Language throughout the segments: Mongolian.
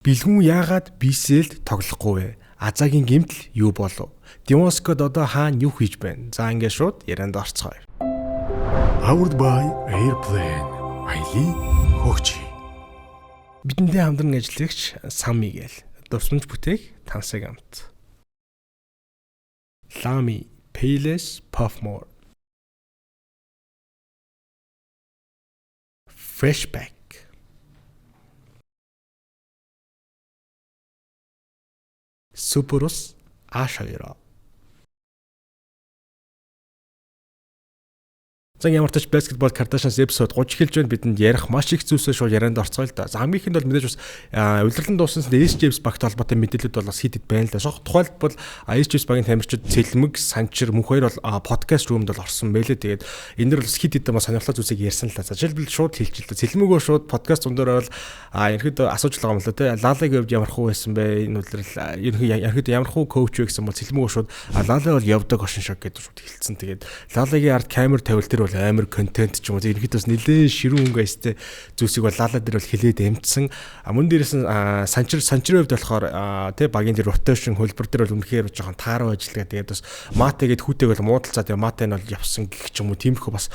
Бэлгүүн яагаад BCL-д тоглохгүй вэ? Азагийн гэмтэл юу болов? Димоскод одоо хаана юу хийж байна? За ингээд шууд ярианд орцгоё. Powered by Airplane. Аялын хөгжи. Бидэнтэй хамтран ажиллагч Сан Мигэл. Дурсамж бүтээх Тансаг амт. Lamy Payless Puffmore. Freshback. Суперус H2. За ямар ч тач Basketball Kardashians episode 30 эхэлж байна. Бидэнд ярих маш их зүйлсээ шууд ярианд орцгоё л да. За хамгийн ихэнд бол мэдээж бас улирлан дууссан S James багт холбоотой мэдээлэлүүд бол бас хэд хэд байна л да. Тухайлбал S James багийн тамирчид Цэлмэг, Санчир, мөнх хоёр бол подкаст рүүмд бол орсон байлээ. Тэгээд энэ дэр бол хэд хэд бас сонирхолтой зүйлсийг ярьсан л да. За жишээлбэл шууд хэлчихэл л да. Цэлмэгөө шууд подкаст зун дээр бол ерөнхийдөө асууж л байгаа юм л да тий. Лалагийн хувьд ямар хуу байсан бэ? Энэ улирал ерөнхийдөө ямар хуу коуч вэ гэсэн бол Цэлмэгөө шууд Лалаг бол явдаг оршин шог гэдэг шууд хэлсэн. Тэгээд Лалагийн ард камер тавил тэр бол амар контент ч юм уу. Ерөнхийдөө бас нэлээд ширүүн өнгө айстай зүйлсийг бол Лала дээр бол хэлээд эмтсэн. Мөн дээрээс нь Санчир хувьд болохоор тий багийн тэр ротейшн хөлбөр дээр бол үнэхээр жоохон тааруу ажиллагаа. Тэгээд бас Мате гээд хүүтэйг бол муудалцаа тэгээд Мате нь бол явсан гэх ч юм уу. Тиймэрхүү бас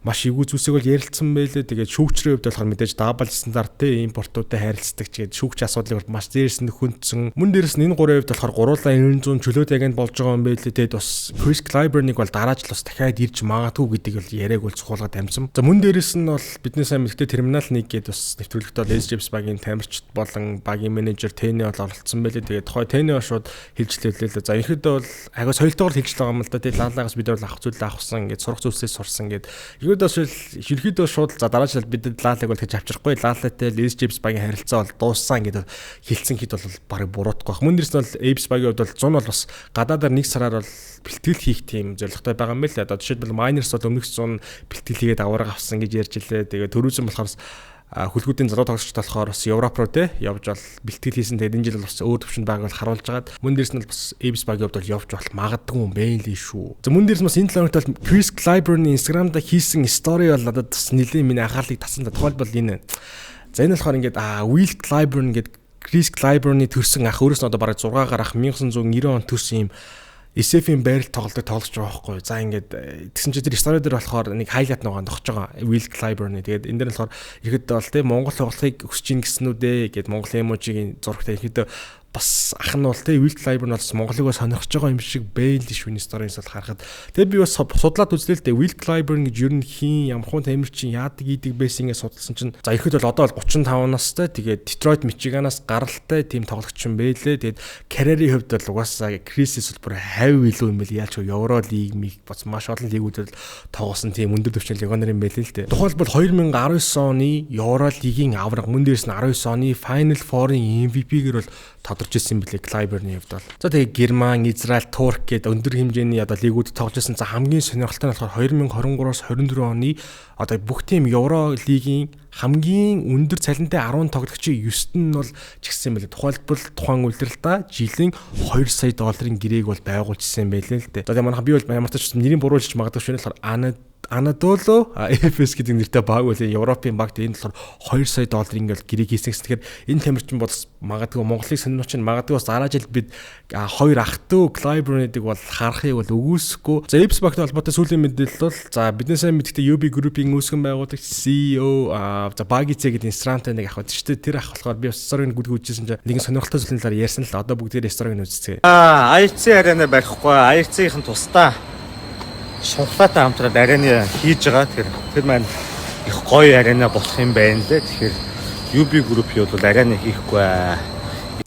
маш эвгүй зүйлсийг бол ярилцсан байлээ. Тэгээд шүүгчрийн хувьд болохоор мэдээж дабл стандарттэй импортуудтай харилцдаг ч гээд шүүгч асуудлыг бол маш дээрс нь хүндсэн. Мөн дээрс нь энэ гурвын хувьд болохоор гуруулаа 900 чөлөөт агент болж байгаа юм байлээ. Тэгээд бас Chris Clyburn-ыг бол дараа жил бас дахиад ирж магадгүй гэдгийг бол яриаг бол цухуулгаад амжсан. За мөн дээрс нь бол бидний сайн мэдтэй терминал 1 гээд бас нэвтрүүлэгт бол S James багийн тамирчид болон багийн менежер Тэни бол оролцсон байлээ. Тэгээд тухай Тэни бол шууд хэлжлээ лээ. За ерөнхийдөө бол агай соёлтойгоор хэлж байгаа юм л да. Тэгээд Лалагаас бид бол авах зүйл авахсан ингээд сурах зүйлсээ сурсан гээд ерөнхийдөө шууд за дараа жил бид Лалаг бол гэж авчрахгүй. Лалатай л S James багийн харилцаа бол дууссан гэдэг хэлсэн хэд бол барыг буруутахгүй байх. Мөн дээрс нь бол Apes багийн хувьд бол 100 бол бас гадаадаар нэг сараар бол бэлтгэл хийх тийм зорилготой байгаа юм лээ. Одоо жишээлбэл Miners бол өмнөх 100 бэлтгэл хийгээд аварга авсан гэж ярьж илээ. Тэгээ төрүүзэн болохоор бас хүлгүүдийн залуу тоглогчд болохоор бас Европ руу те явж бол бэлтгэл хийсэн. Тэгээд энэ жил бас өөр төвшөнд байгааг бол харуулж агаад мөн дээрс нь бас Apes багийн хувьд бол явж бол магадгүй юм бэ лээ шүү. За мөн дээрс нь бас энэ 7 хоногт бол Chris Clyburn-ы Instagram-да хийсэн story бол надад бас нэлээд миний анхаарлыг татсан. Тухайлбал энэ. За энэ болохоор ингээд Will Clyburn гээд Chris Clyburn-ы төрсэн ах өөрөөс нь одоо бараг 6 гарах 1990 он төрсэн юм SF-ийн байрал тоглолтыг тоглож байгаа байхгүй. За ингээд тэгсэн чинь тэр story дээр болохоор нэг хайлайт нугаан тогтож байгаа. Will Clyburn-ы. Тэгээд энэ дээр болохоор ихэд бол те Монгол тоглохыг хүсэж ин гэснүүдээ гээд Монгол эможигийн зурагтай ихэд бас ах нь бол те Will Clyburn бол Монголыг сонирхож байгаа юм шиг байл шүү энэ story-с бол харахад. Тэгээд би бас судлаад үзлээ л дээ. Will Clyburn гэж ер нь хин ямархуу тамирчин яадаг идэг байсан ингэ судалсан чинь за ихэд бол одоо бол 35 настай тэгээд Detroit Michigan-аас гаралтай тийм тоглогч юм байлээ. Тэгээд карьерийн хувьд бол угаасаа Крисис бол бүр хавь илүү юм байл. Яалч Евро лиг миг бас маш олон лигүүдэд тоглосон тийм өндөр түвшний легионер юм байлээ л дээ. Тухайлбал 2019 оны Евро лигийн авраг мөн дээрс нь 19 оны Final Four-ын MVP-гэр бол тодорч ирсэн билээ Clyburn-ы хувьд бол. За тэгээ Герман, Израиль, Турк гээд өндөр хэмжээний одоо лигүүд тоглож байсан. За хамгийн сонирхолтой нь болохоор 2023-аас 24 оны одоо бүх тийм Евро лигийн хамгийн өндөр цалинтай 10 тоглогчийн 9-т нь бол чигсэн юм билээ. Тухайлбал тухайн улиралдаа жилийн 2 сая долларын гэрээг бол байгуулжсэн юм байлээ л дээ. За тэгээ манайхан би бол ямар ч нэрийн буруулж магадгүй шүү нь болохоор Анадолу Efes гэдэг нэртэй баг үлээ Европын багт энэ болохоор 2 сая долларын ингээл гэрээг хийсэн гэсэн. Тэгэхээр энэ тамирчин бол магадгүй Монголыг сонирхож чинь магадгүй бас дараа жил бид хоёр ах トゥ Clyburn-ыг бол харахыг бол өгөөсөхгүй. За Apes багтай холбоотой сүүлийн мэдээлэл бол за бидний сайн мэддэг UB Group-ийн үүсгэн байгуулагч CEO за Багиц гэдэг Instagram-тай нэг ах байдаг шүү дээ. Тэр ах болохоор би бас story-г гүдг үзчихсэн чинь нэгэн сонирхолтой зүйлийн талаар ярьсан л одоо бүгдээрээ story-г нь үзцгээе. IFC арена барихгүй. IFC-ийн тусдаа шунхлаатай хамтраад арена хийж байгаа. Тэгэхээр тэр маань их гоё арена болох юм байна лээ. Тэгэхээр UB Group-ийн бол арена хийхгүй.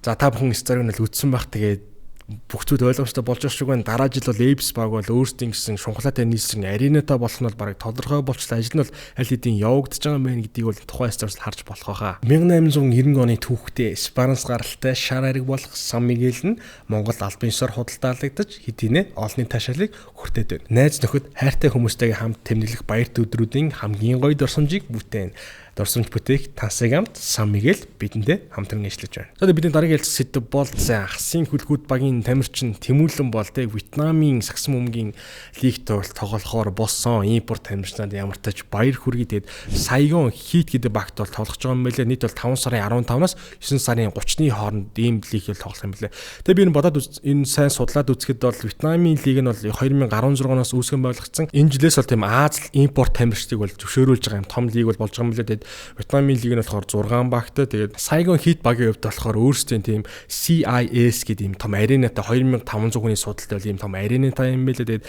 За та бүхэн story-г нь л үзсэн байх. Тэгээд бүх зүйл ойлгомжтой болж байгаа шиг байна. Дараа жил бол Apes баг бол өөрсдийн гэсэн шунхлаатай нийлсэн аренатай болох нь бол бараг тодорхой болчлаа. Ажил нь бол аль хэдийн явагдаж байгаа юм байна гэдгийг бол тухайн story-с харж болох байхаа. 1890 оны түүхтээ Испанаас гаралтай шар ариг болох Сан Мигел нь Монгол албан ёсоор худалдаалагдаж хэдийнэ олонний таашаалыг хүртээд байна. Найз нөхөд хайртай хүмүүстэйгээ хамт тэмдэглэх баярт өдрүүдийн хамгийн гоё дурсамжийг бүтээн. Дурсамж бүтээх Тансаг амт Сан Мигел бидэнтэй хамтран ажиллаж байна. За бидний дараагийн хэлцэх сэдэв бол за Хасын хүлгүүд багийн багийн тамирчин Тэмүүлэн бол те Вьетнамын сагсан бөмбөгийн лигт бол тоглохоор болсон. Импорт тамирчнад ямар тач баяр хүргэе. Тэгээд Saigon Heat гэдэг багт бол тоглож байгаа юм байлээ. Нийт бол 5 сарын 15-наас 9 сарын 30-ны хооронд ийм лиг бол тоглох юм байлээ. Тэгээ би энэ бодоод энэ сайн судлаад үзэхэд бол Вьетнамын лиг нь бол 2016 оноос үүсгэн байгуулагдсан. Энэ жилээс бол тийм Аз импорт тамирчдыг бол зөвшөөрүүлж байгаа юм том лиг бол болж байгаа юм лээ. Тэгээд Вьетнамын лиг нь болохоор 6 багтай. Тэгээд Saigon Heat багийн хувьд болохоор өөрсдийн тийм CIS гэдэг ийм том аренатай 2500 хүний суудалтай бол ийм том аренатай юм байлээ. Тэгээд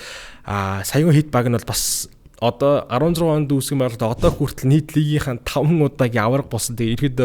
Saigon Heat баг нь бол бас одоо 16 онд үүсгэн байгуулалт одоо хүртэл нийт лигийнхаа 5 удаагийн аварга болсон. Тэгээд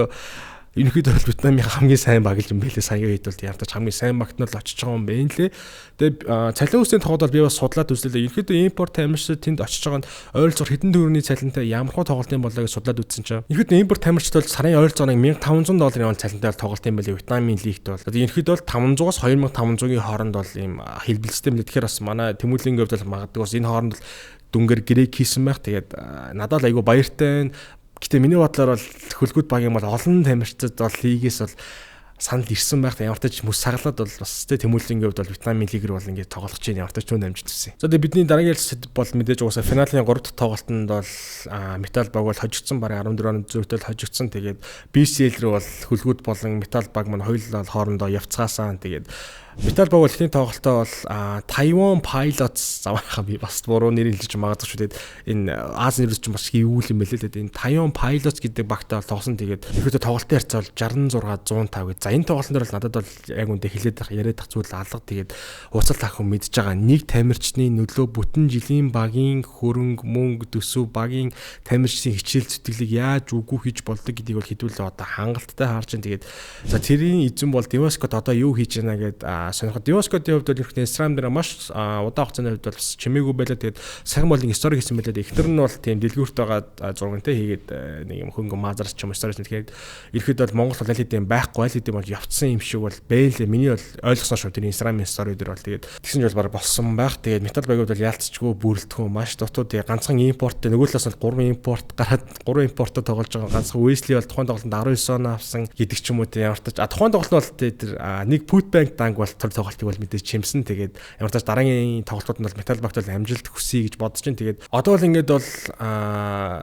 ерөнхийдөө бол Вьетнамын хамгийн сайн баг л юм байлээ. Саяын хэд бол ямартай ч хамгийн сайн багт нь л очиж байгаа юм байна лээ. Тэгээд цалин үсгийн тоогод бол би бас судлаад үзлээ. Ерөнхийдөө импорт тамирчид тэнд очиж байгаа нь ойролцоогоор хэдэн төгрөгийн цалинтай ямар хуу тоглолт юм болоо гэж судлаад үзсэн чинь. Ерөнхийдөө импорт тамирчид бол сарын ойролцоогоор 1500 долларын бол цалинтай бол тоглолт юм байлээ Вьетнамын лигт бол. Тэгээд ерөнхийдөө бол 500-аас 2500-ийн хооронд бол ийм хэлбэлцтэй юм лээ. Тэгэхээр бас манай Тэмүүлэнгийн хувьд бол магадгүй бас энэ хооронд бол дүнгээр гэрээ хийсэн байх. Тэгээд надад л айгүй баяртай байна. Гэтэ миний бодлоор бол хөлгүүд багийн бол олон тамирчид бол лигээс бол санал ирсэн байх. Ямар ч мөс саглаад бол бас тэ Тэмүүлэнгийн хувьд бол Вьетнамын лиг рүү бол ингээд тоглох чинь ямар ч түн амжилт төссөн. За тэгээ бидний дараагийн хэлсэд бол мэдээж угаасаа финалийн 3 дахь тоглолтод бол Метал баг бол хожигдсон, бараг 14 зүйтэй хожигдсон. Тэгээд BCL рүү бол хөлгүүд болон Метал баг маань хоёулаа хоорондоо явцгаасан. Тэгээд Метал баг бол эхний тоглолтоо бол Taiwan Pilots замаархаа би бас буруу нэр хэлж магадгүй шүү. Тэгээд энэ Аз нэрс чинь бас эвгүй юм байлээ л дээ. Энэ Taiwan Pilots гэдэг багтаа бол тоглосон. Тэгээд ерөөдөө тоглолтын харьцаа бол 66 105 гэж. За энэ тоглолтын дээр бол надад бол яг үндэ хэлээд байх яриад байх зүйл алга. Тэгээд ууцал таах хүн мэдж байгаа нэг тамирчны нөлөө бүтэн жилийн багийн хөрөнгө мөнгө төсөв багийн тамирчдын хичээл зүтгэлийг яаж үгүй хийж болдог гэдгийг бол хэдүүлээ одоо хангалттай харж байна. Тэгээд за тэрийн эзэн бол Дивоскот одоо юу хийж байна гэд сонирхол. Дивоскотын хувьд бол ерөнхийдөө Instagram дээр маш удаан хугацааны хувьд бол бас чимээгүй байлаа. Тэгээд сайхан болон стори хийсэн байлаа. Эхнэр нь бол тийм дэлгүүрт байгаа зургантай хийгээд нэг юм хөнгө мазарч ч юм стори хийсэн. Тэгэхээр ерөнхийдөө бол Монгол бол аль хэдийн байхгүй, аль хэдийн бол явцсан юм шиг бол бэлээ. Миний бол ойлгосон шүү тэр Instagram стори дээр бол тэгээд тэгсэн чинь бол баг болсон байх. Тэгээд метал багууд бол яалтчгүй бүрэлдэхүүн маш дутуу. Тэгээд ганцхан импорт нөгөө талаас нь 3 импорт гараад 3 импортод тоглож байгаа. Ганцхан Wesley бол тухайн тоглолтод 19 он авсан гэдэг ч юм уу тийм ямар ч а тухайн тоглолт нь бол тэр нэг put bank данг бол тэр тоглолтыг бол мэдээж чимсэн. Тэгээд ямар ч дараагийн тоглолтууд нь бол метал багт бол амжилт хүсье гэж бодож чинь. Тэгээд одоо бол ингээд бол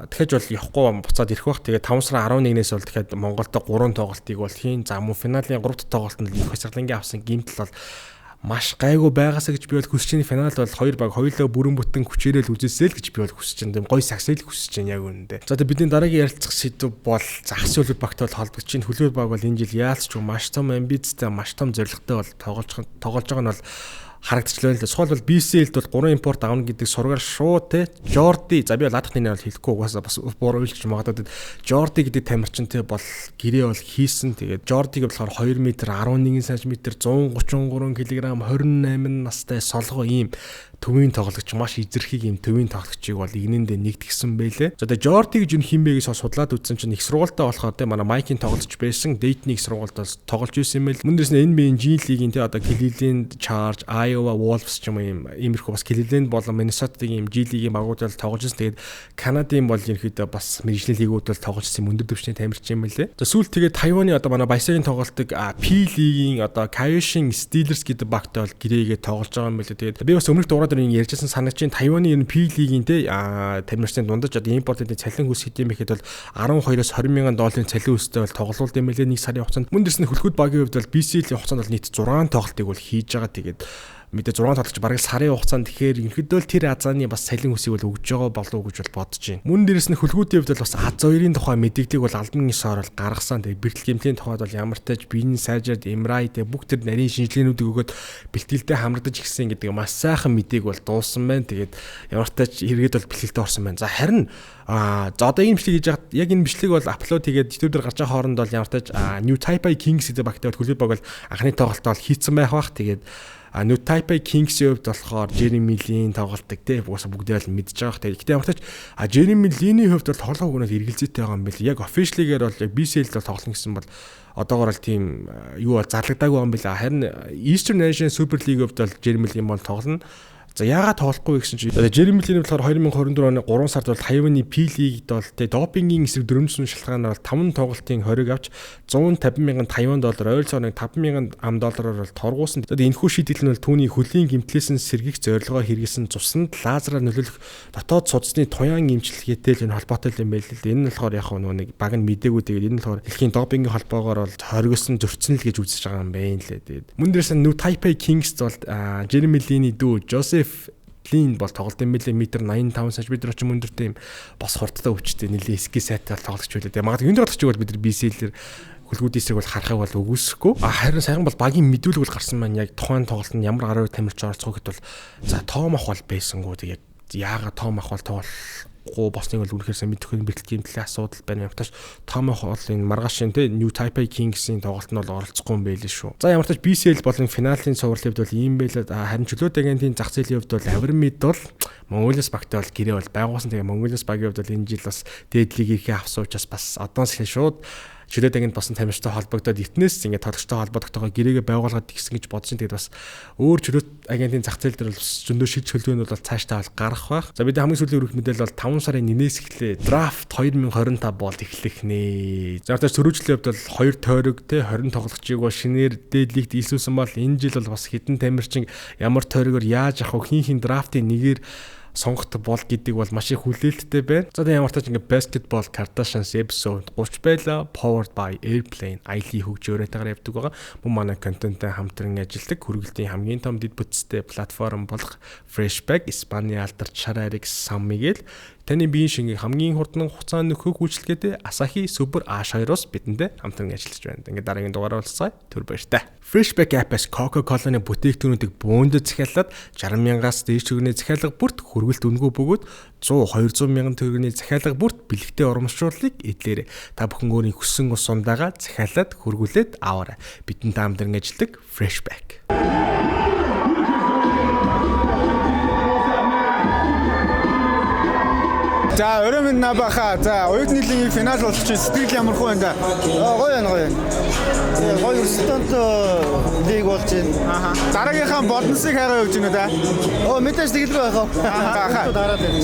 дахиж бол явахгүй буцаад ирэх бах. Тэгээд 5 сарын 11-ээс бол дахиад Монголд 3 тоглолтыг бол хийн. За мөн финалийн 3 дахь тоглолтод их хасгалангийн авсан гимтэл бол маш гайгүй байгаасаа гэж би бол хүсэж байна. Финал бол хоёр баг хоёулаа бүрэн бүтэн хүчээрээ л үзээсэй л гэж би бол хүсэж байна. Тийм гой сагсаа л хүсэж байна яг үүндээ. За тэгээ бидний дараагийн ярилцах сэдв бол загас хөлбөр багт бол холбогдож байна. Хөлбөр баг бол энэ жил яалч ч маш том амбицтай, маш том зорилготой бол тоглож байгаа нь бол харагдчихлаа л дээ. Тухайлбал BCL-д бол 3 импорт авна гэдэг сургаар шууд те Жорди, за би бол ладах нэрийг бол хэлэхгүй угаасаа бас буруу хэлж магадгүй. Жорди гэдэг тамирчин те бол гэрээ бол хийсэн. Тэгээд Жордиг болохоор 2 м 11 см 133 кг 28 настай солгоо ийм төвийн тоглогч, маш эзэрхийг ийм төвийн тоглогчийг бол игнэндээ нэгтгсэн байлээ. За тэгээ Жорди гэж юу хин бэ гэж судлаад үзсэн чинь их сургуультай болохоор те манай Майкийн тоглогч байсан. Дейтний их сургуульд бол тоглож байсан юм байл. Мөн дээрс нь NBA G League-ийн те одоо Cleveland Charge, Iowa Wolves ч юм уу ийм иймэрхүү бас Cleveland болон Minnesota-гийн ийм G League-ийн багууд бол тоглож байсан. Тэгээд Канадын бол ерөнхийдөө бас мэргэжлийн лигүүд бол тоглож байсан юм өндөр түвшний тамирчин юм байлээ. За сүүлд тэгээд Тайваны одоо манай Баясагийн тоглолтог P League-ийн одоо Kaohsiung Steelers гэдэг багтай бол гэрээгээ тоглож байгаа юм байлээ. Тэгээд би бас өмнөх дугаар дээр ярьжсэн санагч чинь Тайваны энэ P League-ийн те тамирчдын дундаж одоо импортын цалин хөлс хэдийн мэхэд бол 12-оос 20 мянган долларын цалин хөлстэй бол тоглолт юм байлээ нэг сарын хугацаанд. Мөн дээрс нь хөлхүүд багийн хувьд бол BCL-ийн хугацаанд бол нийт 6 тоглолтыг бол хийж байгаа. Тэгээд мэдээ 6 тоглогч бараг сарын хугацаанд тэгэхээр ерөнхийдөө л тэр азааны бас цалин хүсийг бол өгж байгаа болов уу гэж бол бодож байна. Мөн дээрс нь хөлгүүдийн хувьд бол бас аз хоёрын тухай мэдээллийг бол албан ёсоор бол гаргасан. Тэгээд бэртэл гэмтлийн тухайд бол ямар ч тач биеийн сайжраад MRI тэгээд бүх тэр нарийн шинжилгээнүүдийг өгөөд бэлтгэлдээ хамрагдаж ирсэн гэдэг маш сайхан мэдээг бол дуусан байна. Тэгээд ямар ч тач эргээд бол бэлтгэлдээ орсон байна. За харин за одоо энэ бичлэг хийж яхад яг энэ бичлэг бол апплод хийгээд YouTube дээр гарч байгаа хооронд бол ямар ч тач New Taipei Kings гэдэг багтай бол хөлбөмбөг баг бол анхны тоглолтоо бол хийцэн байх бах. Тэгээд New Taipei Kings-ийн хувьд болохоор Jeremy Lin тоглолтог те угаасаа бүгдээ л мэдж байгаа бах. Тэгээд гэхдээ ямар ч Jeremy Lin-ийн хувьд бол тоглоом өгнөд эргэлзээтэй байгаа юм байл. Яг officially-гээр бол яг BCL-д бол тоглоно гэсэн бол одоогор бол тийм юу бол зарлагдаагүй юм байл. Харин Eastern Asian Super League хувьд бол Jeremy Lin бол тоглоно. За яагаад тоглохгүй гэсэн чинь Jeremy Lin болохоор 2024 оны 3 сард бол Тайваны P League-д бол тэ допингийн эсрэг 400 шалтгаанаар бол 5 тоглолтын хориг авч 150 мянган Тайван доллар ойролцоогоо 5 мянган ам доллараар бол торгуусан. Тэгээд энэхүү шийдэл нь бол түүний хөлийн гэмтлээс нь сэргийх зорилгоо хэрэглэсэн цуснд лазераар нөлөөлөх дотоод судасны туяан эмчилгээтэй л энэ холбоотой юм байл л дээ. Энэ нь болохоор яг нөгөө нэг баг нь мдээгүй, тэгээд энэ нь болохоор дэлхийн допингийн холбоогоор бол хоригсон, зөрчсөн л гэж үзэж байгаа юм байна лээ. Тэгээд мөн дээрээс нь New Taipei Kings бол Jeremy Lin-ий дүү Joseph Lin бол тоглолт юм билээ, метр 85 см ч юм өндөртэй юм бас хурдтай, өвчтэй, нэлээ ски сайтай тоглогч байлаа. Тэгээ магадгүй энэ тоглогчийг бол бид нар BCL-ээр хөлгүүдийн эсрэг бол харахыг бол үгүйсэхгүй. А харин сайхан бол багийн мэдүүлэг бол гарсан маань, яг тухайн тоглолтод ямар 12 тамирч оролцох гэхэд бол за Тоомах бол байсангүй. Тэг яг яагаад Тоомах бол тоглохгүй босныг бол үнэхээр сайн мэдэхгүй, бэлтгэл гэмтлийн асуудал байна. Ямар ч Тоомах бол энэ маргаашин те New Taipei Kings-ийн тоглолт нь бол оролцохгүй юм байл шүү. За ямар ч BCL болон финалийн цувралын хувьд бол ийм байлаа. Харин чөлөөт агентийн зах зээлийн хувьд бол Авармид бол Монголиас багтай бол гэрээ бол байгуулсан. Тэгээ Монголиас багийн хувьд бол энэ жил бас дээд лигийг авсан учраас бас одоос эхлэн шууд чөлөөт агент болсон тамирчтай холбогдоод эртнээс ингээд тоглогчтой холбогдохтойгоо гэрээгээ байгуулгаад тэгсэн гэж бодож чинь. Тэгээд бас өөр чөлөөт агентийн зах зээл дээр бол зөндөө шилж хөлгөөнүүд бол цаашдаа бол гарах байх. За бид хамгийн сүүлийн өрөх мэдээлэл бол 5 сарын 1-ээс эхлээ драфт 2025 бол эхлэх нэ. За тэр сөрүүжлийн хувьд бол 2 тойрог те 20 тоглогчийг бол шинээр дээд лигт илсүүлсэн бол энэ жил бол бас хэдэн тамирчин ямар тойрогоор яаж авах, хин хин драфтын нэгээр сонгохт бол гэдэг бол маш их хүлээлттэй байна. За тэгээ ямар ч тач ингээ Basketball Kardashians episode 30 байла. Powered by Airplane аялын хөгжөөрэй явдаг байгаа. Мөн манай контенттай хамтран ажилладаг хүргэлтийн хамгийн том дэд бүтцтэй платформ болох Freshbag, Испани алдарт шар ариг Сан Мигел таны биеийн шингийг хамгийн хурдан хугацаанд нөхөх үйлчилгээтэй Asahi Super H2-оос бидэнтэй хамтран ажиллаж байна. Ингээд дараагийн дугаараар уулзцгаая. Түр баяртай. Freshback app-аас Coca-Cola-ны бүтээгдэхүүнүүдийг бөөндөд захиалаад 60 мянгаас дээш төгрөгийн захиалга бүрт хөргөлт үнэгүй бөгөөд 100 200 мянган төгрөгийн захиалга бүрт бэлэгтэй урамшууллыг эдлээрэй. Та бүхэн өөрийн хүссэн ус сундаага захиалаад хөргүүлээд аваарай. Бидэнтэй хамтран ажилладаг Freshback. За орой минь набаха. За оюутны лигийн финал болох чинь сэтгэл ямар хөө байна да? Гоё байна, гоё. Гоё өрсөлдөөнт лиг болж байна. Дараагийнхаа болонсыг хайгаа явж байна да. Оо мэдээж тэгэлгүй байх аа. Дараад байна.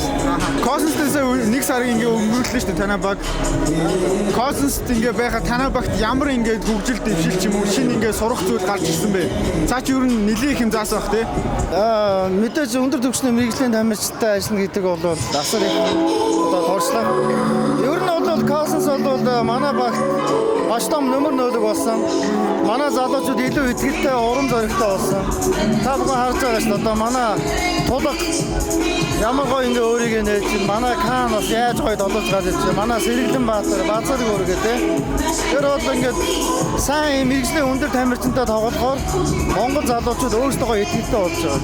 Космосээс нэг сар ингээ өнгөрүүллээ шүү дээ танай баг. Космост ингээ байхад танай багт ямар ингээ хөгжил дэвшил ч юм уу шинэ ингээ сурах зүйл гарч ирсэн бэ? Цаа чи ер нь нэлээд их юм заасан бах тий. Мэдээж өндөр түвшний мэргэжлийн тамирчтай ажиллана гэдэг бол асар их одоо туршлага. Ер нь бол Cousins бол манай багт маш том нөмөр нөлөг болсон. Манай залуучууд илүү ихтэй урам зоригтой болсон. Та бүхэн харж байгаа шүү дээ. Одоо манай тулга ямар гоё ингээ өөрийгөө нээж чинь, манай Кан бас яаж гоё долоож гарч ирж чинь, манай Сэргэлэн Баатар, Баазар өөргөө те. Тэр бол ингээд сайн юм мэргэжлийн өндөр тамирчинтай тоглохоор Монгол залуучууд өөрсдөө итгэлтэй болж байгаа.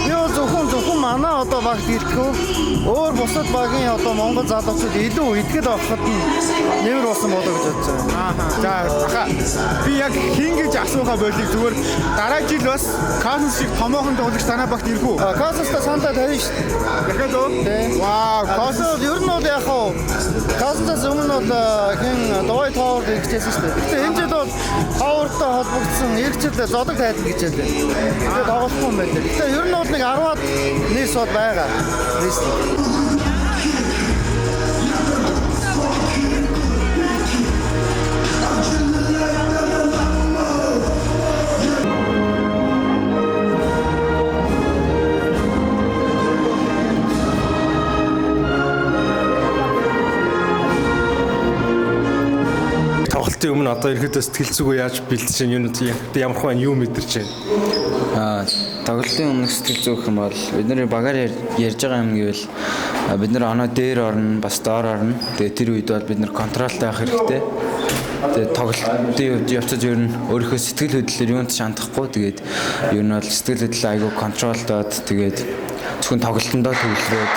Би бол зөвхөн манай одоо багт гэлтгүү өөр бусад багийн одоо Монгол залуучууд илүү итгэл авахад нь нэмэр болсон болоо гэж бодож байгаа. За аха би яг хин гэж асуухаа болиг, зүгээр дараа жил бас Cousins шиг томоохон тоглогч танай багт ирэх үү? Cousins-та саналаа тавина шүү дээ. Дахиад уу? Вау, Cousins ер нь бол яг хаа Cousins-аас өмнө бол хин Dwight Howard ирчихсэн шүү дээ. Гэхдээ энэ жил бол Howard-тай холбогдсон эх жил зодог тайлна гэж хэлээ. Тэгээд тоглохгүй юм байна. Гэхдээ ер нь бол нэг 10-аад нийс бол байгаа. Тоглолтын өмнө одоо ерөөдөө сэтгэл зүгөө яаж бэлдэж чинь, юу ямар хөө юу мэдэрч байна? Тоглолтын өмнөх сэтгэл зүйх юм бол бид нар багаар ярьж байгаа юм гэвэл бид нар оноо дээр орно, бас доор орно. Тэгээ тэр үед бол бид нар контролтой байх хэрэгтэй. Тэгээ тоглолтын явцад ер нь өөрийнхөө сэтгэл хөдлөлөөр юунд ч хандахгүй. Тэгээд ер нь бол сэтгэл хөдлөл айгүй контролдоод тэгээд зөвхөн тоглолтондоо төвлөрөөд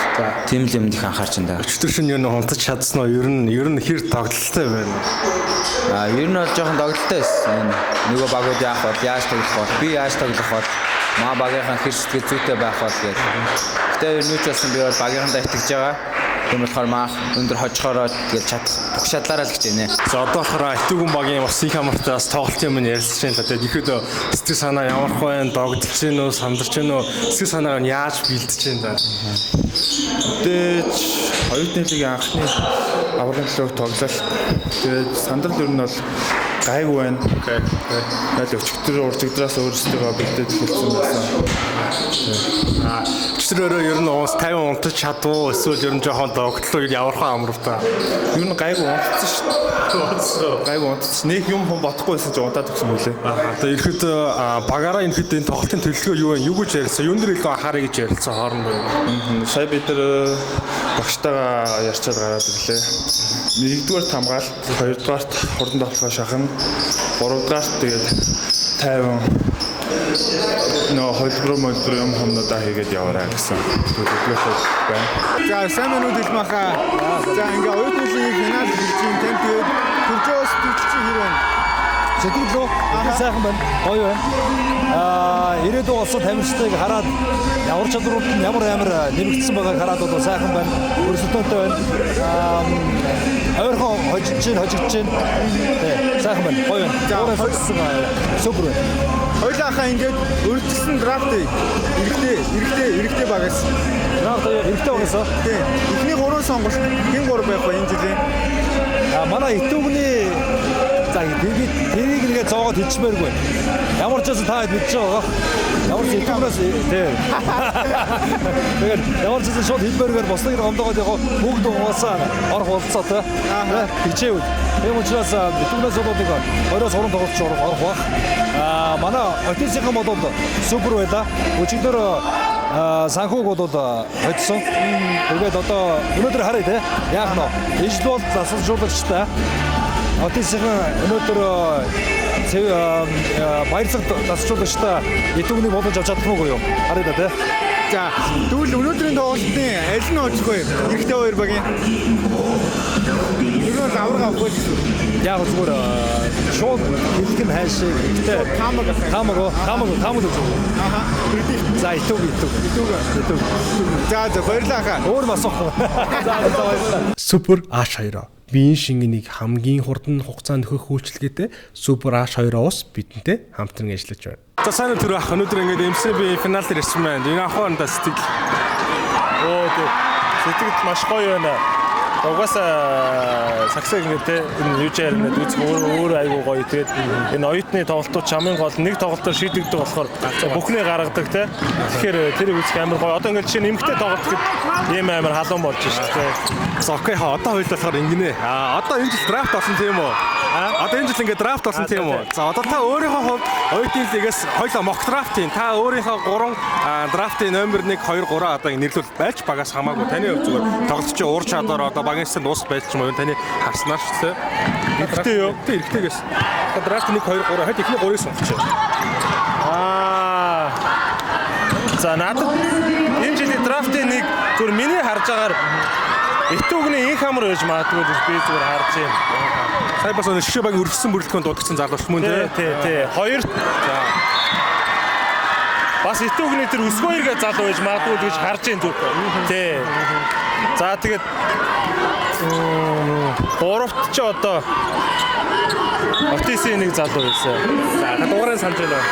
тийм л юмд их анхаарч байна. Өчтөр шин юу унтаж чадсан уу? Ер нь хэр тоглолттой байна? Ер нь бол жоохон тоглолттой байсан. Нөгөө багууд яах бол, яаж тоглох бол, би яаж тоглох бол, маа багийнхаа хэр сэтгэл зүйтэй байх бол гэж. Гэтэ ер нь юу ч болсон би бол багийнхандаа итгэж байгаа. Тийм болохоор маах өндөр хожихороо тэгэл чадах бүх чадлаараа л хичээнэ. За одоо болохоор Итүүгэн багийн бас их амартай бас тоглолтын өмнө ярилцж байна. Тэгээд ихэд сэтгэл санаа ямар хөө байна, догдолж гин үү, сандарч гин үү, сэтгэл санаагаа нь яаж бэлдэж байна да. Мэдээж оюутны лигийн анхны аврагын төлөөх тоглолт. Тэгээд сандрал ер нь бол гайгүй байна. Тэгэл өчигдөр уржигдраас өөрсдөө бэлдээд эхэлсэн байсан. Өчигдөр өрөө ер нь уус 50 унтаж чадвуу эсвэл ер нь жоохон догтлоо ер нь ямар хөө амарв та. Ер нь гайгүй унтсан шүү дээ. Гайгүй унтсан. Нэг юм хүн бодохгүй байсан чи унтаад өгсөн мөлий. Одоо ерхэд багаараа ерхэд энэ тоглолтын төлөвлөгөө юу вэ? Юу гэж ярилцсан? Юун дээр илүү анхаарай гэж ярилцсан хоорондоо? Сая бид нар багштайгаа ярьчаад гараад ирлээ. Нэгдүгээр хамгаалт, хоёрдугаарт хурдан тоглохоо шахна, гуравдугаарт тэгээд 50 нөө холбор юм хомнуудаа хийгээд яваарай гэсэн төлөвлөгөөтэй байна. За сайн байна уу Дэлмаха. За ингээ оюутны лигийн финал хийж юм тань тэгээд төржөөс төлчих хэр байна? Сэтгэл рүү сайхан байна. Гоё байна. Ирээдүйн улсад тамирчдыг хараад ямар чадварууд нь ямар амар нэмэгдсэн байгааг хараад бол сайхан байна. Өрсөлдөөнтэй байна. Ойрхон хожиж чинь хожигдож чинь. Тий, сайхан байна. Гоё байна. Супер байна. Хоёулаахаа ингээд өртгсөн драфт эрэгтэй багаас. Драфт эрэгтэй багаас. Тий. Эхний 3 сонголт хэн 3 байх вэ энэ жилийн? Манай Итүүгний за тэрийг нэгэ зоогоод хэлчмээргүй. Ямар ч байсан та хэд мэдж байгаа. Ямар ч Итүүгнээс тий. Тэгэхээр ямар ч байсан шууд хэлмээргээр бослог гомдоогоод яг бүгд угаасаа орох болцоо тий. Хичээвэл. Тийм учраас Итүүгнээс бол нэг 23 тоглолч орох байх. Манай Отисийн бол супер байла. Өчигдөр санхүүг бол хоцсон. Тэгээд одоо өнөөдөр харъя те. Яах нь вэ? Ижил бол засалжуулагчтай. Отисийн өнөөдөр баярлах засалжуулагчтай Итүүгнийг боломж авч чадах уу юу? Харъя да те. За тэгвэл өнөөдрийн тоглолтын аль нь очих вэ? Эрэгтэй хоёр багийн. Ер нь авраг авах гэж гэсэн. Яг зүгээр шууд хэлэх нь хайшиг. Гэтэ таамаг зүгээр. Аха. За Итүүг. За баярлалаа хаа. Өөр юм асуухгүй. За баярлалаа. Супер H2 биеийн шингэнийг хамгийн хурдан хугацаанд нөхөх үйлчилгээтэй Супер H2 ус бидэнтэй хамтран ажиллаж байна. За сайн уу түр ах өнөөдөр ингээд MCB финал дээр ирсэн байна. Энэ анх удаа сэтгэл. Оо тий. Сэтгэл маш гоё байна. Угаасаа саксаг ингээд те энэ юужаар ингээд үзэх өөр айгуу гоё. Тэгээд энэ оюутны тоглолтууд чамын гол нэг тоглолтоор шийдэгдэг болохоор бүхний гаргадаг те. Тэгэхээр тэрийг үзэх амар гоё. Одоо ингээд жишээ нь эмгтэй тоглолт гэхэд ийм амар халуун болж шүү дээ. За окей ха одоо хоёул болохоор ингэнэ. Одоо энэ жил драфт болсон тийм үү? Одоо энэ жил ингээд драфт болсон тийм үү? За одоо та өөрийнхөө хувьд оюутны лигээс хоёлоо мок драфт хийн. Та өөрийнхөө 3 драфтын номер 1 2 3 одоо нэрлүүл байж багаас хамаагүй. Таны хувьд зүгээр тоглолтч уур чадвар одоо багийн систем дуусах байдал ч юм уу таны харснаар шүү дээ. Эрэгтэй юу? Тэ эрэгтэйгээс. Драфт 1 2 3 хэд эхний 3-ыг сонгоч. За надад энэ жилийн драфтын нэг зүгээр миний харж байгаагаар Итүүгний инх амар байж магадгүй гэж би зүгээр харж байна. Сая бас өнөө шишээ багийн өргөссөн бүрэлдэхүүн дуудагдсан залууч мөн тий. Тий. Хоёр за бас Итүүгний тэр өсгөө эргээ залуу байж магадгүй гэж харж байна зүгээр. Тий. За тэгээд гуравт ч одоо Отисийн нэг залуу байсан. За дугаарыг санаж байна.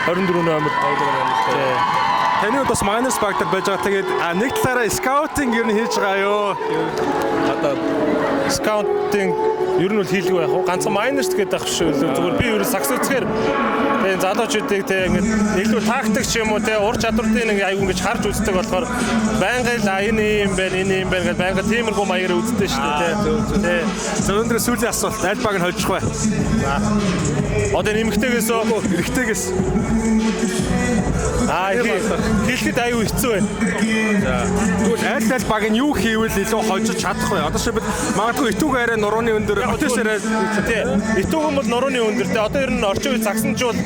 24 номер 24 номер тий. Таны хувьд бас Miners баг дээр байж байгаа. Тэгээд нэг талаараа скаутинг ер нь хийж байгаа юу? Одоо скаутинг ер нь бол хийлгүй байх уу? Ганцхан Miners гэдэг ах шүү. Зүгээр би ер нь сакс үзэхээр тэгээ залуучуудыг тэгээ ингээд илүү тактик ч юм уу тэгээ ур чадварын нэг аягүй ингэж харж үздэг болохоор байнга л энэ юм байна, энэ юм байна гэж байнга тиймэрхүү маягаар үздэг шүү дээ. Тэ. За өнөөдөр сүүлийн асуулт аль баг нь хожих вэ? За. Одоо нэмэгтэйгээс эрэгтэйгээс хэлэхэд аюу хэцүү байна. За. Тэгвэл аль баг нь юу хийвэл илүү хожиж чадах вэ? Одоо шибэл магадгүй Итүүг арай нурууны өндөр, Отис арай тий. Итүүг нь бол нурууны өндөр тий. Одоо ер нь орчин үе загсан ч бол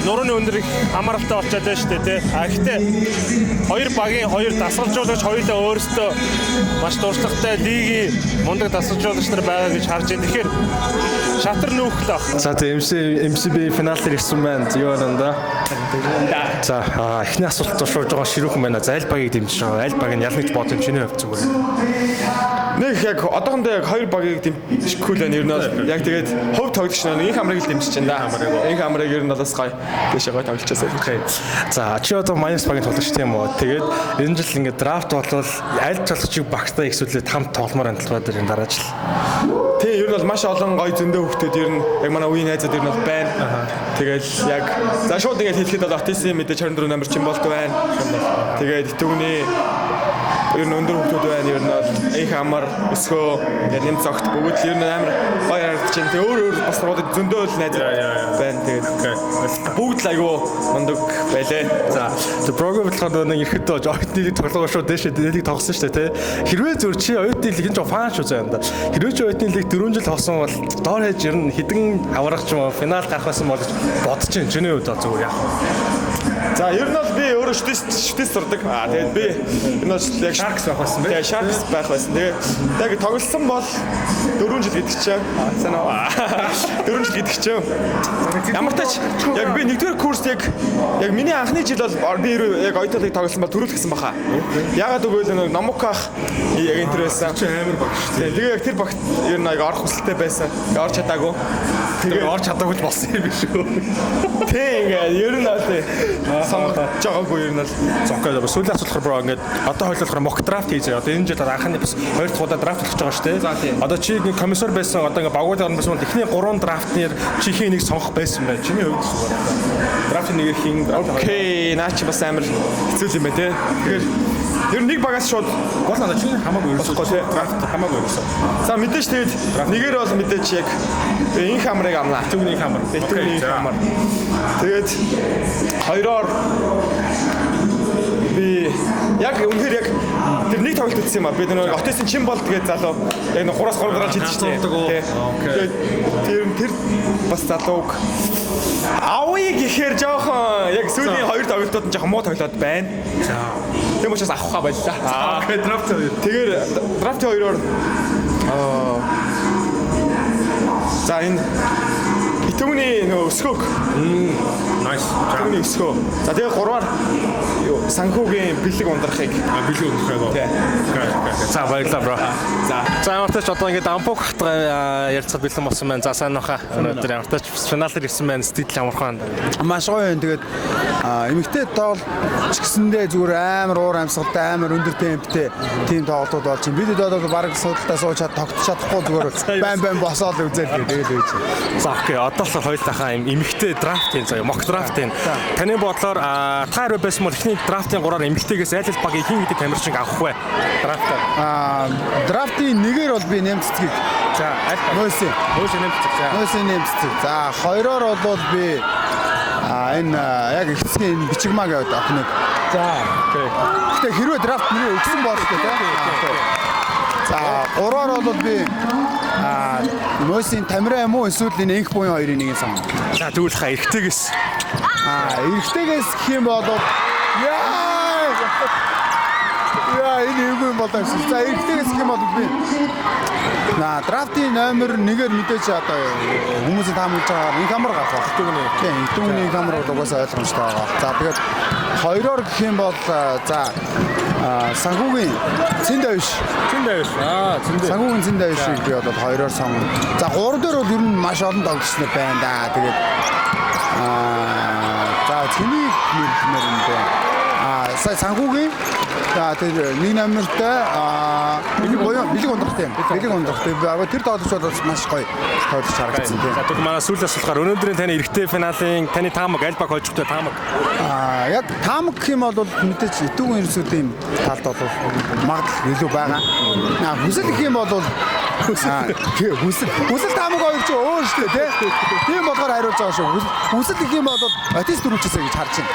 нурууны өндөр их хамааралтай болчиход байна шүү дээ тий. А гэхдээ хоёр багийн хоёр дасгалжуулагч хоёулаа өөрсдөө маш туршлагатай лигийн мундаг дасгалжуулагч нар байгаа гэж харж байна. Тэгэхээр шатар нүүх л баг. За тий MCB финал дээр ирсэн байна. Юу байна да? За, эхний асуулт шууд жоохон ширүүхэн байна. За, аль багийг дэмжиж байгаа? Аль баг нь ялна гэж бодож чиний хувьд зүгээр. Нэг яг одоохондоо яг хоёр багийг дэмжихгүй л байна. Ер нь бол яг тэгээд хувь тоглогч нар инх амрыг л дэмжиж байна да. Инх амрыг ер нь бол бас гоё. Тийшээ гоё тоглолчоосаа. Okay. За, чи одоо Miners багийн тоглогч тийм үү? Тэгээд энэ жил ингээд драфт болвол аль тоглогчийг багтаа ихсүүлээд хамт тогломоор амталбай дээр энэ дараа жил. Тий, ер нь бол маш олон гоё зөндөө хүмүүс ер нь яг манай үеийн найзууд ер нь бол байна. Тэгэл яг за шууд ингээд хэлэхэд бол Отисын мэдээж 24 номер чин болт байна. Тэгээд Итүүгний ер нь өндөр хүмүүс байна. Ер нь бол инх амар, өсгөө, ингээд нэм цогт бүгд л ер нь амар гоё харагдаж байна. Тэгээ өөр өөр бас сургуулиуд зөндөө л найзууд байна. Тэгээд бүгд л айгүй мундаг байлээ. За, Брого болохоор нэг ирэхэд оюутны лиг тоглоогоо шууд дээшээ лиг тоглосон шүү дээ, тэ. Хэрвээ зүр чи оюутны лиг энэ жоо фан шүү заа юм да. Хэрвээ чи оюутны лиг 4 жил тоглосон бол доор хэж ер нь хэдэн аврах ч юм уу финал гарах байсан бол гэж бодож чинь чиний хувьд бол зүгээр яах вэ? За, ер нь бол би өөрөө шүтэс сурдаг. Тэгээд би ер нь бол яг Sharks байх байсан бэ? Тэгээ Sharks байх байсан. Тэгээд яг тоглосон бол 4 жил гэдэг чинь. Сайн уу? 4 жил гэдэг чинь. Ямар тач яг би нэгдүгээр курст яг миний анхны жил бол би яг оюутлыг тоглосон бол төрүүлэх гэсэн баха. Ягаад гэвэл нэг Номуках яг энэ төр байсан. Чи амар баг шүү дээ. Тэгээ яг тэр багт ер нь яг орох хүсэлтэй байсан. Орч чадаагүй. Тэгээ орч чадаагүй л болсон юм биш үү? Тэг ингээд ер нь бол сонгож байгаагүй ер нь бол. Okay, сүүлийн асуулт бро ингээд одоо хойлохоор mock draft хийж байгаа. Одоо энэ жил анхны бас хоёр дахь удаа драфт болж байгаа шүү дээ. Одоо чи нэг комиссар байсан, одоо ингээд багуудын орн байсан бол эхний 3 драфтнэр чи хин нэг сонгох байсан байх. Чиний хувьд зүгээр. Драфтын нэгээр хин Okay, наа чи бас амар хэцүү юм байна те. Тэгэхээр ер нь нэг багаас шууд гол нь чиний хамаагүй ерөөсөө болохгүй те. Драфт хамаагүй ерөөсөө. За мэдээж тэгээд нэгээр бол мэдээж яг инх амрыг амнаа. Түүний хамар. Түүний хамар. Тэгээд хоёроор би яг үнэхээр яг тэр нэг тоглолт үзсэн юм а. Би нэг Отисын чин болд гэдэг залуу яг нэг 3-3 дараалж хийдэг шүү дээ. Тэгээд тэр бас залууг авъя гэхээр жоохон яг сүүлийн хоёр тоглолтууд нь жоохон муу тоглоод байна. За. Тийм учраас авах хаа боллоо. Okay, драфт хоёр. Тэгэхээр драфт хоёроор за энэ Итүүгний нөгөө өсгөөг. Nice. Итүүгний өсгөө. За тэгээ гурваар юу санхүүгийн бэлэг ундрахыг. Бэлэг ундрахыг. Тий. За баярлалаа бро. За. За ямар тач одоо ингээд Ампук хатгаа ярилцаад бэлэн болсон байна. За сайн уу хаа. Өнөөдөр ямар тач финал дээр ирсэн байна. Сэтгэл амархан. Маш гоё юм. Тэгээд эмэгтэй тоглолт гэсэндээ зүгээр амар уур амьсгалтай, амар өндөр темптэй тийм тоглолтууд болж байна. Бид одоо баг суудалтаа сууж тогтож чадахгүй зүгээр байн босоод үзэл тэгээд байж. За okay. Одоо болохоор хоёулахаа юм эмэгтэй драфтын заяа mock драфтын. Таны бодлоор та хэрвээ байсан бол эхний драфтын гураар эмэгтэйгээс аль аль багийн хин гэдэг тамирчин авах вэ? Драфтаар. Драфтын нэгээр бол би нэм цэцгийг. За аль Нойсын. Нойсын нэм цэцэг. За. Нойсын нэм цэцэг. За хоёроор бол би энэ яг эцсийн энэ бичигмаа гэдэг охиныг. За okay. Гэтэ хэрвээ драфт нэрээ өгсөн болтой тий. За гурваар бол би Нойсын Тамираа юм уу эсвэл энэ энх буян хоёрын нэг нь сонгоно. За тэгвэл ха эрэгтэйгээс. Эрэгтэйгээс гэх юм бол яа энэ эвгүй юм болоо гэсэн. За эрэгтэйгээс гэх юм бол би драфтын номер 1-ээр мэдээж одоо хүмүүсийн таамаглаж байгаагаар инх амар гарах байх. Тийм, түүний инх амар бол угаасаа ойлгомжтой байгаа. За тэгээд хоёроор гэх юм бол за санхүүгийн Цэнд авиш. Цэнд авиш. Цэнд. Санхүүгийн Цэнд авишийг би бол хоёроор сонгоно. За гурав дээр бол ер нь маш олон тоглогч нар байна да. Тэгээд за цэнийг нэрлэмээр юм байна. Сая санхүүгийн за тэр нэг номертой бэлэг буян бэлэг ундрахтай юм. Бэлэг ундрахтай. Тэр тоглогч бол маш гоё тоглож харагдсан тийм. За тэгвэл манай сүүлийн асуултаар өнөөдрийн таны эрэгтэй финалын таны таамаг аль баг хожигтой таамаг? Яг таамаг гэх юм бол мэдээж итүүгэн ерөөсөө юм талд бол магадлал илүү байгаа. Хүсэл гэх юм бол хүсэл таамаг хоёр ч өөр шүү дээ тий. Тийм болохоор хариулж байгаа шүү. Хүсэл гэх юм бол Отис дөрвчээсэй гэж харж байна.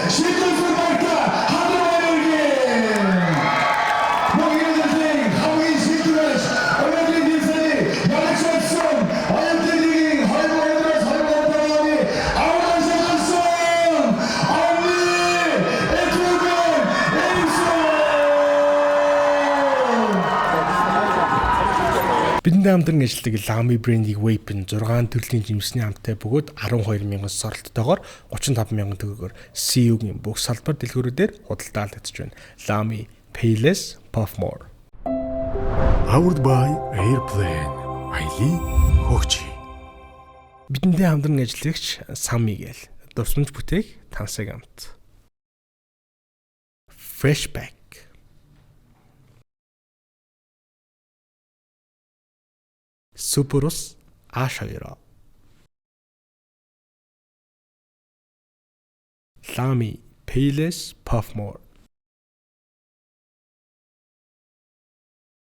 Şeker Бидний хамтран ажилладаг Lamy брендийг vape нь 6 төрлийн жимсний хамттай бөгөөд 12,000 соролттойгоор 35,000 төгрөгөөр CU-гийн бүх салбар дэлгүүрүүдээр худалдаалагдаж байна. Lamy Payless Puff More. Powered by Airplane. Аялын хөгжи. Бидэнтэй хамтран ажиллагч Сами гээл дурсамж бүтээх тансаг амт. Fresh Pack. Суперус H2. Lamy Payless Puff More.